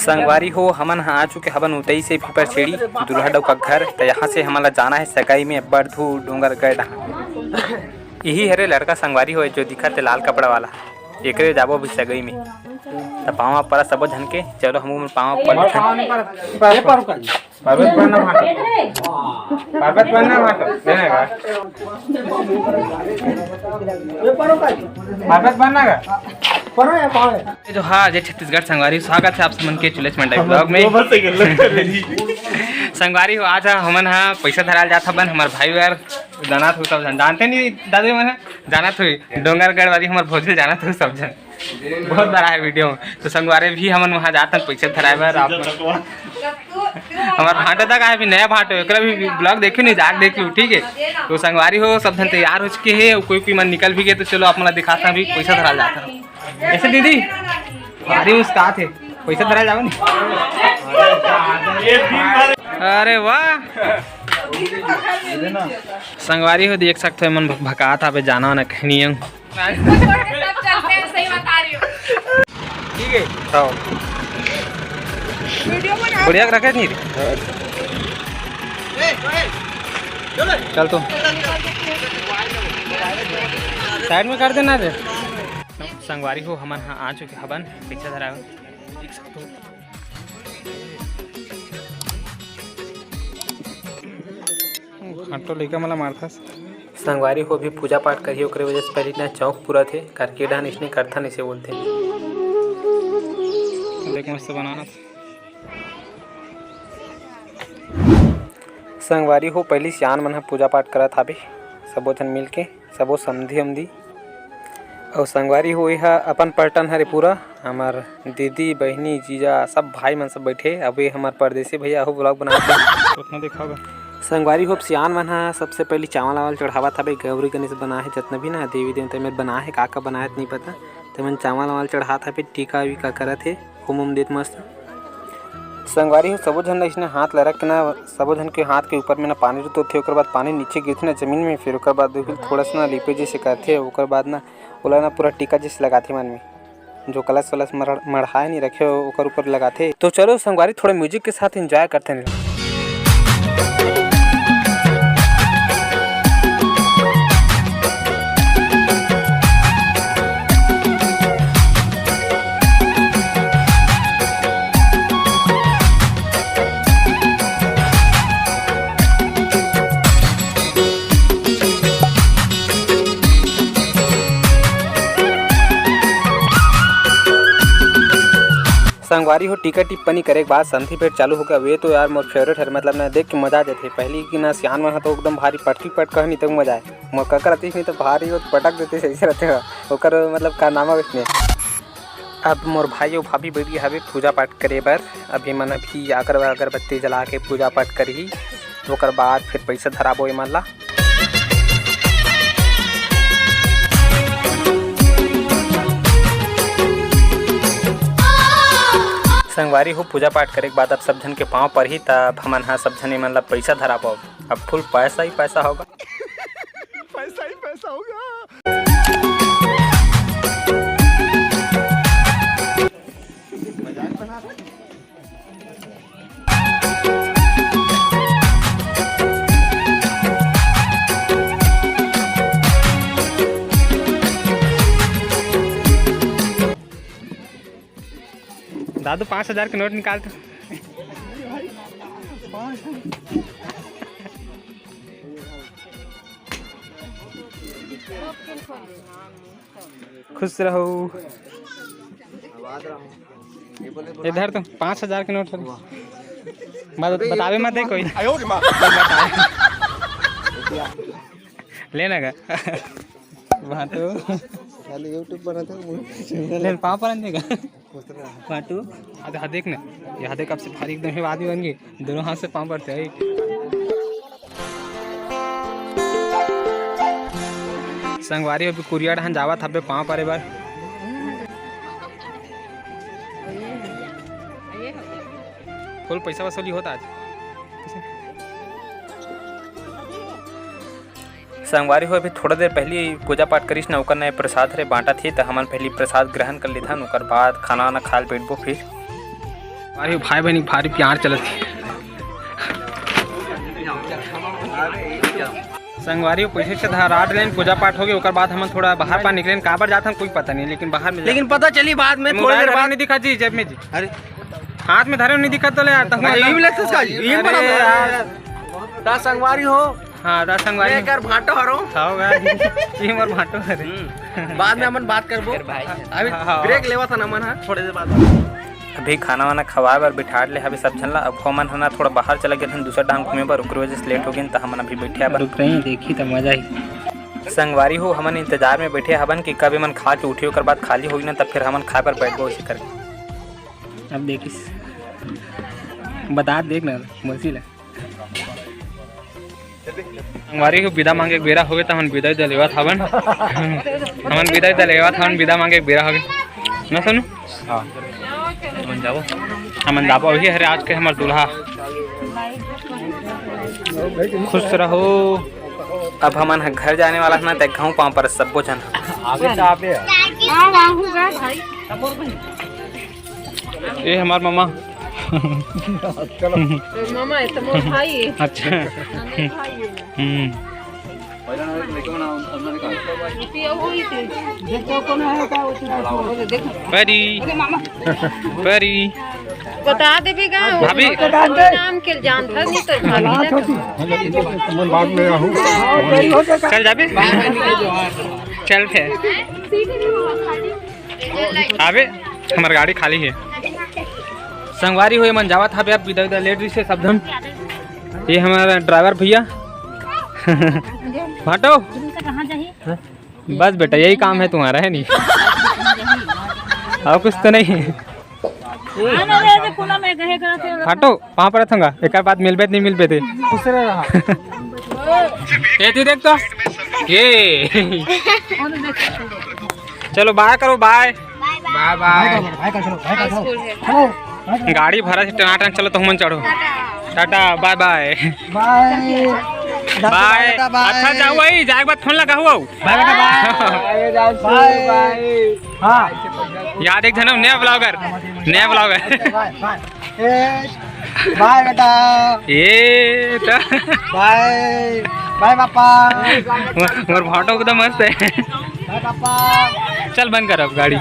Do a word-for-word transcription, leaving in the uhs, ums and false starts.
संगवारी हो, हमन ह आ चुके हवन उतई से पीपर छेड़ी, दूल्हा डौका घर। त यहाँ से हमन ला जाना है सगाई में अब्बड़ धूर डोंगरगढ़ डहान। यही हरे लड़का संगवारी हो, जो दिखत हे लाल कपड़ा वाला, एकरे जाबो भी सगाई में। त पाँव परा सबो झन के, चलो हम पाँव परा। ये पारू का जी। पर्वत पर ना भाटो। पर्वत पर ना भाटो। देने का। पर्वत पर ना का। ये जो हाँ, जय छत्तीसगढ़ संगवारी, स्वागत है आप समन के चुलेच मंडई ब्लॉग में। संगवारी हो, आज हमन हा पैसा धराल जात हबन, हमर भाई बर जानत हो सब झन, जानते नहीं दादू मन हा, जानत हो डोंगरगढ़ वाली हमर भौजी जानत हो सब झन। बहुत बड़ा है वीडियो में। तो संगवारी भी हमन वहाँ जातन पैसा धराए बर। आप हमार भांटो तक आए भी नया भांटो, एकरा भी ब्लॉग देखे नहीं, जाके देख लू, ठीक है। तो संगवारी हो, सब झन तैयार हो चुके हैं, कोई कोई मन निकल भी गए। तो चलो आप मन ला दिखाता भी पैसा धरा जाता है। ऐसे दीदी भारी मुस्कात है, पैसा धरा जाओ नहीं। अरे वाह संगवारी हो, देख सकते हो मन भकात आवे जाना ना कहनी। सब चलते हैं, सही बता रही हूँ। ठीक है। हाँ। वीडियो बना। बढ़िया रखे नहीं रे। चल तो। साइड में कर देना रे। संगवारी हो, हमन हाँ आ चुके हबन, पीछे धरा देख सकते हो। घंटो लइका मन ला मारथस। संगवारी हो भी पूजा पाठ करही, ओकरे वजह से पहली ना चौक पूरा थे, करके डान इसने करथन इसे बोलते। देख मस्त बनाना। संगवारी हो पहली सियान मन ह पूजा पाठ करत हाबे, सबो झन मिल के। सबो समधी अमधी अउ संगवारी हो, एहा अपन पलटन हरे पूरा। हमर दीदी, बहिनी, जीजा, सब भाई मन सब बैठे। अब ये हमर परदेसी भैया हो vlog बनावत हे। उतना दिखाओगे। संगवारी हो, सियान मन ह सबसे पहली चावल वावल चढ़ावत हवे। गौरी गणेश बना हे, जतना भी ना देवी देवता में बना हे, का का बना हे, नहीं पता। ते मन चावल वावल चढ़ात हवे, टीका वीका करत हे। होम उम देत मस्त। संगवारी हो, सबो झन ला इसने हाथ ला रख के ना, सबो झन के हाथ के ऊपर में ना पानी रुतोथे, ओकर बाद पानी नीचे गिरथे ना जमीन में, फिर ओकर बाद बिल्कुल थोड़ा सा ना लिपे जैसे करथे, ओकर बाद ना ओला ना पूरा टीका जैसे लगाथे मन में, जो कलश वलश मढ़-, मढ़ाए नहीं रखे हो, ओकर ऊपर लगाथे। तो चलो संगवारी, थोड़ा music के साथ enjoy करते हैं। संगवारी हो, टीका टिप्पणी करे के बाद संथी भेंट चालू हो गया। वे तो यार मोर favourite हरे, मतलब ना देख के मजा आ जाथे। पहली की ना सियान मन ह तो एकदम भारी पटकी पटका नहीं तो मजा आए। मोर कका रतिस नहीं तो भारी वो पटक देते सही से रहते हो। ओकर मतलब कारनामा वैसने। अब मोर भाई अउ भाभी बैठ गे हवे पूजा पाठ करे बर। अभी मन अभी अगर-, अगरबत्ती जला के पूजा पाठ करही, ओकर बाद फिर पइसा धराबो एमन ला। संगवारी हो, पूजा पाठ करे के बाद अब सब झन के पाँव परही, तब हमन ह सब झन एमन ला पइसा धराबो। अब full पैसा ही पैसा होगा। पैसा ही पैसा होगा। दादू, पाँच हजार के नोट निकाल तो। खुश रहो। इधर तो पाँच हजार के नोट है। मत बतावे मत दे कोई। लेना का? वहाँ तो खाली YouTube बनाते हैं, मुझे ले पाँव पर देगा। वहाँ तो। हाँ, हाँ, देख ना, यहाँ देख, अब से भारी एकदम ही आदमी बन गए, दोनों हाथ से पाँव पड़ते हैं। संगवारी अभी कुरिया डहान जावत हबे पाँव परे बर। फुल पैसा वसूली होता आज। संगवारी हो, अभी थोड़ा देर पहली पूजा पाठ करिस ना, ओकर नए प्रसाद हरे बांटत हे, त हमन पहली प्रसाद ग्रहण कर लेथन, ओकर बाद खाना वाना खाए ल बैठबो फिर। अरे भाई बहन, भारी प्यार चलत हे। संगवारी हो, पैसे से धरा लेन, पूजा पाठ हो गए, ओकर बाद हमन थोड़ा बाहर पार निकलेन। काबर जात हन कोई पता नहीं, लेकिन बाहर में लेकिन पता चली बाद में, थोड़ी mobile देर धरे बाद। नहीं दिखा जी जेब में जी। अरे हाथ में धरे नहीं दिखा तो ले यार, तहु अरे मतलब ये भी लगता है इसका, ये अरे बड़ा यार। दा संगवारी हो। हाँ, दा संगवारी हो। लेकर भाटो हरो। खाओ यार, ये मोर भाटो हरे। हम्म, बाद में हमन बात करबो। फिर भाई। अभी हाँ, हाँ, break हाँ। लेवा था ना मन, हाँ, थोड़े देर बाद। अभी खाना वाना खवाए बर बिठार ले हवे सब झन ला। अब हमन ह ना थोड़ा बाहर चला गेल हन दूसरा डाहर घूमे बर, ओकर वजह से late हो गेन, त हमन अभी बैठे हवन। रुक रही, देखी त मजा ही। संगवारी हो, हमन इंतजार में बैठे हवन कि कब एमन खा के उठी, ओकर बाद खाली होही ना, तब फिर हमन खाए बर बैठबो, ऐसे करके। अब देखिस, बता देख ना, मौसी ला। संगवारी हो, बिदा मांगे के बेरा होगे, त हमन बिदा उदा लेवत हवन। हमन बिदा उदा लेवत हवन, बिदा मांगे के बेरा होगे। ना सोनू? हाँ। हमन जाबो। हमन जाबो, वही हरे आज के हमर दूल्हा। खुश रहो। अब हमन ह घर जाने वाला हन, त घाव पाँव पर सब्बो झन। आगे से आप ले। हाँ, वहाँ होगा भाई। ए हमार मामा। चलो। तो मामा है, तो मोर भाई है। अच्छा। हमारे भाई है। हम्म। ये वही थे। देखो, कौन है, क्या होती है? देखो। परी। अरे मामा। परी। बता देबे गा, भाभी। नाम के जान था, नहीं तो भाभी ना। मन बाद में रहूँ। चल जाबे। चल थे। आबे, हमर गाड़ी खाली है। संगवारी हो, एमन जावत हवे, अब बिदा बिदा लेट रहिसे सब झन। ये हमारा driver भैया। भाटो। बस बेटा, यही काम है तुम्हारा, है नहीं? और कुछ तो नहीं। भाटो, वहाँ पर रखूंगा, एक बात मिलबे त नहीं मिलबे थे। दूसरे रहा। ये तू देख तो, ये। चलो bye करो, bye। Bye bye। Bye कर, bye कर, चलो, bye कर, चलो। Hello। गाड़ी भरा से टनाटन, चलो तो हमन चढ़ो। Tata, bye bye। Bye। Bye। बेटा, bye। अच्छा जाओ भाई, जाए के बाद फोन लगा हुआ। Bye बेटा, bye। Bye। हाँ। याद एक जन नया vlogger, नया vlogger। Bye, bye। ए, bye बेटा। ये तो bye। Bye पापा। मोर, मोर photo एकदम मस्त है। Bye पापा। चल बंद कर अब गाड़ी।